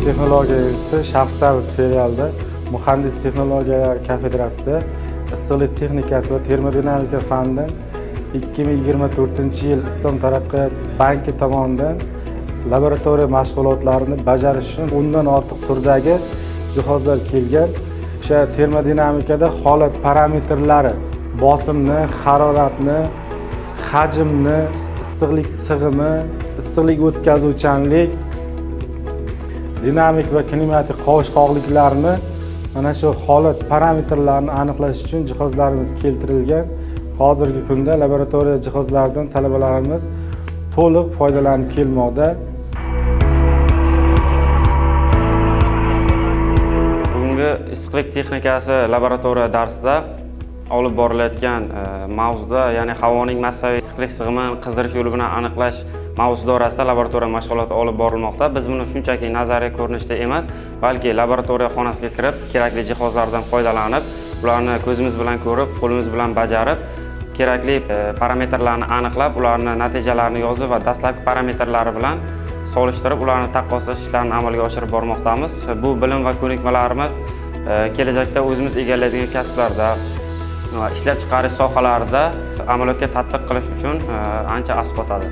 Texnologiya instituti Shahrisabz filialida muhandis texnologiyalar kafedrasida issiqlik texnikasi va termodinamika fanidan 2024-yil Islom taraqqiyot banki tomonidan laboratoriya mashg'ulotlarini bajarish uchun 10 dan ortiq turdagi jihozlar kelgan. O'sha termodinamikada holat parametrlari, bosimni, haroratni, hajmni, issiqlik sig'imi, issiqlik o'tkazuvchanlik, dinamik va kinematik qovushqoqliklarni, mana shu holat parametrlarini aniqlash uchun jihozlarimiz keltirilgan. Hozirgi kunda laboratoriya jihozlaridan talabalarimiz to'liq foydalanib kelmoqda. Bugungi issiqlik texnikasi laboratoriya darsida olib borilayotgan mavzuda, ya'ni havoning massaviy issiqlik sig'imini qizdirish yo'li bilan aniqlash mavzusi doirasida laboratoriya mashg'uloti olib borilmoqda. Biz buni shunchaki nazariy ko'rinishda emas, balki laboratoriya xonasiga kirib, kerakli jihozlardan foydalanib, ularni ko'zimiz bilan ko'rib, qo'limiz bilan bajarib, kerakli parametrlarni aniqlab, ularni natijalarini yozib va dastlabki parametrlari bilan solishtirib, ularni taqqoslash ishlarini amalga oshirib bormoqdamiz. Bu bilim va ko'nikmalarimiz kelajakda o'zimiz egallaydigan kasblarda va ishlab chiqarish sohalarida amaliyotga tatbiq qilish uchun ancha asqotadi.